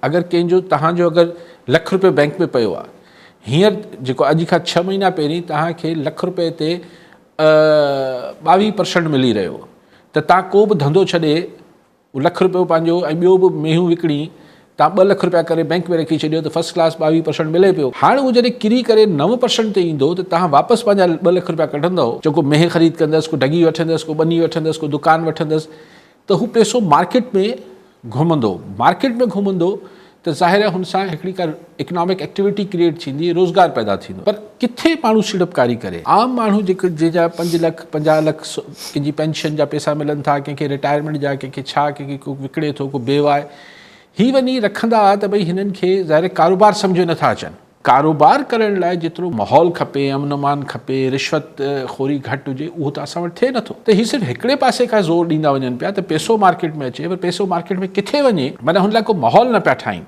اگر ڪنهن جو توهان جو اگر لک رپيو بئنڪ ۾ پيو آهي هينئر جيڪو اڄ کان ڇهه مهينا پهرين توهان کي لک رپئي تي 22 پرسنٽ ملي رهيو ته توهان ڪو به ڌنڌو ڇڏي اهو لک رپيو پنهنجو ۽ ٻيو به مينهون وڪڻي توهان 2 لک رپيا ڪري بئنڪ ۾ رکي ڇڏيو ته فرسٽ ڪلاس 22 پرسنٽ ملي پيو. هاڻ اهو جڏهن ڪري ڪري 9 پرسنٽ تي ايندو ته توهان واپس پنهنجا 2 لک رپيا ڪڍندؤ، چئو ڪو مينهن خريد ڪندس، ڪو ڍڳي وٺندس، ڪو ٻني وٺندس، ڪو دڪان وٺندس ته هو پئسو مارڪيٽ ۾ گهمندو، مارڪيٽ ۾ گهمندو ته ظاهر آهي هن سان هڪڙي ڪا اڪنامڪ ايڪٽيوٽي ڪريئيٽ ٿيندي، روزگار پيدا ٿيندو. پر ڪٿي ماڻهو سيڙپڪاري ڪري؟ عام ماڻهو جيڪي جنهن جا 5 لک، 50 لک ڪنهن جي پينشن جا پئسا ملن ٿا، ڪنهن کي رٽائرمينٽ جا، ڪنهن کي ڇا، ڪنهن کي ڪو وڪڻي ٿو، ڪو بيوه آهي، هي وڃي رکندا ته ڀئي هنن کي ظاهر آهي ڪاروبار سمجهه ۾ نٿا اچن. ڪاروبار ڪرڻ لاء جيترو ماحول کپي، امن امان کپي، رشوت خوري گهٽ هجي، اهو ته اسان وٽ ٿئي نٿو. ته هي صرف هڪڙي پاسي کان زور ڏيندا وڃن پيا ته پئسو مارڪيٽ ۾ اچي، پر پئسو مارڪيٽ ۾ ڪٿي وڃي، معنيٰ هن لاء ڪو ماحول نه پيا ٺاهين.